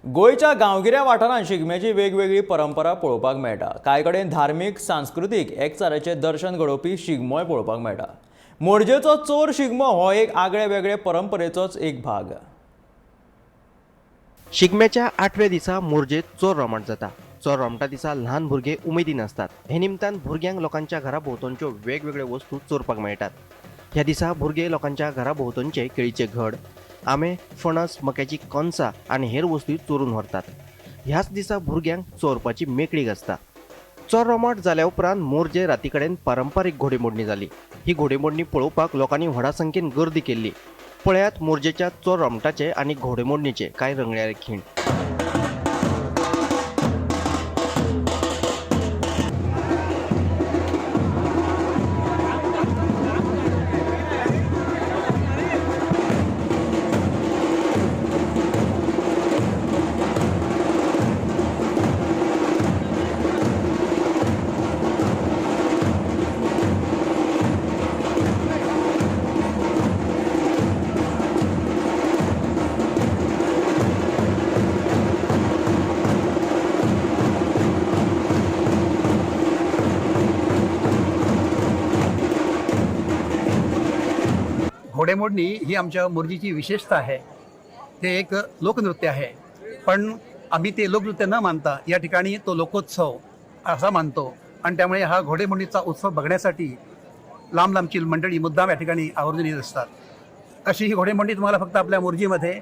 गोंयच्या गांवगिऱ्या वाठारांत शिगम्याची वेगवेगळी परंपरा पळोवपाक मेळटा. कांय कडेन धार्मीक सांस्कृतीक एकचाराचें दर्शन घडोवपी शिगमोय पळोवपाक मेळटा. मोरजेचो चोर शिगमो हो एक आगळे वेगळे परंपरेचोच एक भाग. शिगम्याच्या आठव्या दिसा मोरजेत चोर रोमाट जाता. चोर रोमटा दिसा ल्हान भुरगे उमेदीन आसतात. हे निमतान भुरग्यांक लोकांच्या घरा भोंवतणच्यो वेगवेगळ्यो वस्तू चोरपाक मेळटात. ह्या दिसा भुरगे लोकांच्या घरा भोंवतणचे केळीचे घड, आंबे, फणस, मक्याची कणसां आनी हेर वस्तूय चोरून व्हरतात. ह्याच दिसा भुरग्यांक चोरपाची मेकळीक आसता. चोर रोमाट जाल्या उपरांत मोरजे राती कडेन पारंपारीक घोडेमोडणी जाली. ही घोडेमोडणी पळोवपाक लोकांनी व्हडा संख्येन गर्दी केल्ली. पळयात मोरजेच्या चोर रोमटाचे आनी घोडेमोडणीचे कांय रंगयाळे खीण. घोडेमोडणी ही आमच्या मोरजीची विशेषता आहे. ते एक लोकनृत्य आहे, पण आम्ही ते लोकनृत्य न मानता या ठिकाणी तो लोकोत्सव असा मानतो आणि त्यामुळे हा घोडेमोडणीचा उत्सव बघण्यासाठी लांब लांबची मंडळी मुद्दाम या ठिकाणी आवर्जून येत असतात. अशी ही घोडेमोडणी तुम्हाला फक्त आपल्या मोरजीमध्ये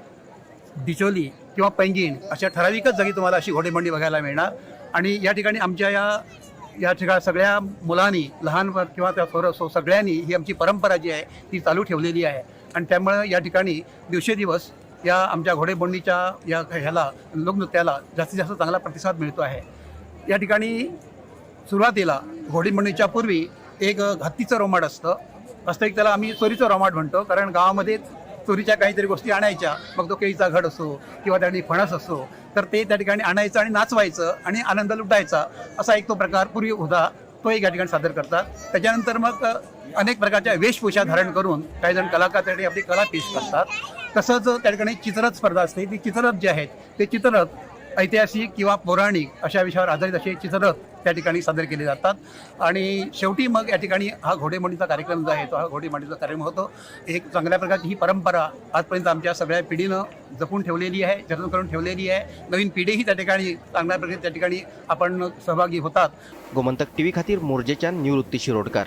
डिचोली किंवा पैंगीण अशा ठराविकच जागी तुम्हाला अशी घोडेमोडणी बघायला मिळणार. आणि या ठिकाणी आमच्या या या ठिकाणी सगळ्या मुलांनी, लहान किंवा त्या सगळ्यांनी ही आमची परंपरा जी आहे ती चालू ठेवलेली आहे. आणि त्यामुळे या ठिकाणी दिवसेदिवस या आमच्या घोडेमोडणीच्या या ह्याला लोकनृत्याला जास्तीत जास्त चांगला प्रतिसाद मिळतो आहे. या ठिकाणी सुरुवातीला घोडीमोडणीच्या पूर्वी एक हत्तीचं रोमाट असतं. वास्तविक त्याला आम्ही चोरीचं रोमाट म्हणतो, कारण गावामध्ये चोरीच्या काहीतरी गोष्टी आणायच्या, मग तो केळीचा घड असो किंवा त्या ठिकाणी फणस असो, तर ते त्या ठिकाणी आणायचं आणि नाचवायचं आणि आनंद लुटायचा, असा एक तो प्रकार पूर्वी होता. तो एक या ठिकाणी सादर करतात. त्याच्यानंतर मग अनेक प्रकारच्या वेशभूषा धारण करून काही जण कलाकार त्या ठिकाणी आपली कला पेश करतात. तसंच त्या ठिकाणी चित्ररथ स्पर्धा असते. ती चित्ररथ जे आहेत ते चित्ररथ ऐतिहासिक किंवा पौराणिक अशा विषयावर आधारित असे चित्ररथ त्या ठिकाणी सादर केले जातात. आणि शेवटी मग या ठिकाणी हा घोडेमोडणीचा कार्यक्रम जो आहे तो हा घोडेमोडणीचा कार्यक्रम होतो. एक चांगल्या प्रकारची ही परंपरा आजपर्यंत आमच्या सगळ्या पिढीनं जपून ठेवलेली आहे, जतन करून ठेवलेली आहे. नवीन पिढीही त्या ठिकाणी चांगल्या प्रकारे त्या ठिकाणी आपण सहभागी होतात. गोमंतक टीव्ही खातीर मोरजेच्यान निवृत्ती शिरोडकर.